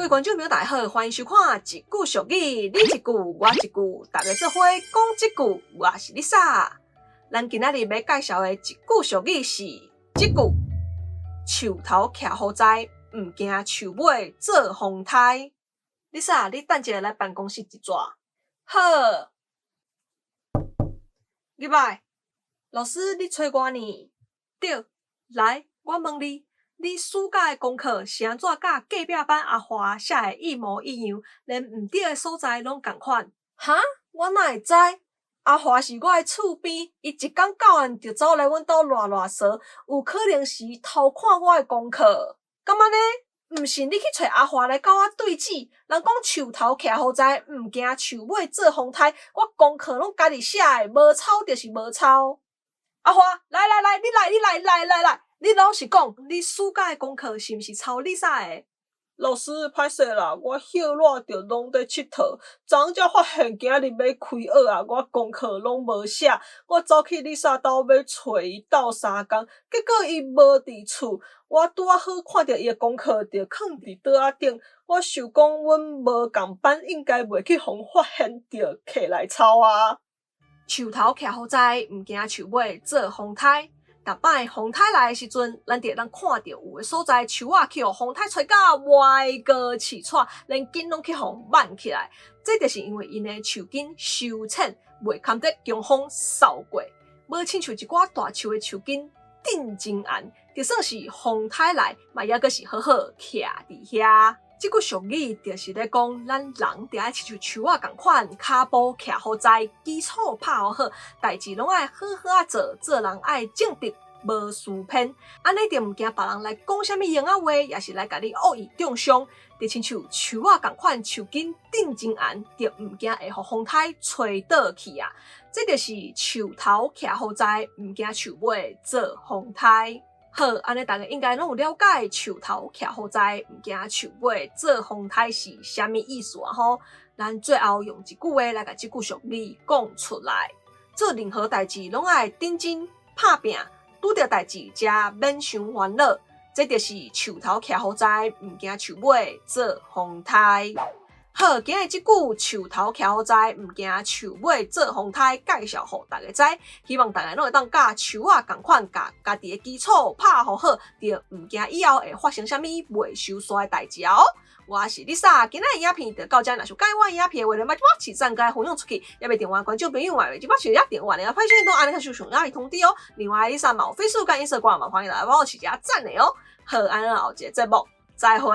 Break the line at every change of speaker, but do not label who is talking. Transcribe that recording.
各位觀眾朋友，大家好，歡迎收看《一句俗語》，你一句我一句，大家做伙講這句。我是 Lisa。咱今仔日欲介紹的一句俗語是這句：樹頭徛予在，毋驚樹尾做風颱。Lisa，你等一下來辦公室一逝。好。入來，老師，你揣我呢？對，來，我問你。你暑假的功課是按怎佮隔壁班阿華寫的一模一樣，連毋對的所在攏仝款？哈？我哪會知？阿華是我的厝邊，伊一工到晚就走來阮兜賴賴趖，有可能是偷看我的功課。敢按呢？毋信你去揣阿華來佮我對質。人講樹頭徛予在，毋驚樹尾做風颱。我功課攏家己寫的，無抄就是無抄。阿華，來來來，你來你來來來來。你老實講，你暑假的功課是毋是抄 Lisa 的？
老師，歹勢啦，我歇熱著攏咧𨑨迌，昨昏才發現今日欲開學啊，我功課攏無寫，我走去 Lisa 兜欲揣伊鬥相共，結果伊無佇厝，我拄仔好看著伊的功課就囥佇桌仔頂，我想講阮無仝班，應該袂去予發現，就摕來抄啊。
樹頭徛予在，毋驚樹尾做風颱。逐擺風颱來的時陣，咱就會當看著有的所在樹仔去予風颱吹甲歪過刺掣，連根攏去予挽起來。這就是因為𪜶的樹根傷淺，袂堪得強風掃過。無親像一寡大樹的樹根頂真懸，就算是風颱來，嘛猶閣是好好徛佇遐。這句俗語就是咧講，咱人著愛親像樹仔仝款，跤步徛予在，基礎拍予好，代誌攏愛好好仔做，做人愛正直，無私偏，按呢就毋驚別人來講啥物閒仔話，抑是來共你惡意中傷。就親像樹仔仝款，樹根頂真懸，就毋驚會予風颱吹倒去啊！這就是樹頭徛予在，毋驚樹尾做風颱。好，按呢大家應該攏有了解樹頭徛予在，毋驚樹尾做風颱是啥物意思啊？吼，咱最後用一句話來共這句俗語講出來：做任何代誌攏愛認真拍拚，拄著代誌才免傷煩惱。這就是樹頭徛予在，毋驚樹尾做風颱。好，今日這句樹頭徛予在，毋驚樹尾做風颱，介紹予大家知。希望大家攏會當佮樹仔仝款，共家己的基礎拍予好，就毋驚以後會發生啥物袂收煞的代誌哦。我是 Lisa，今仔日影片就到這，若是喜歡我影片的話，莫忘記讚佮分享出去，也袂訂閱觀眾朋友嘛，袂記得訂閱，連拍攝都按咧較上要通知哦。另外，Lisa 嘛有 Facebook 佮 Instagram 嘛，歡迎大家幫我起一下讚的哦。好，按呢後一個節目再會。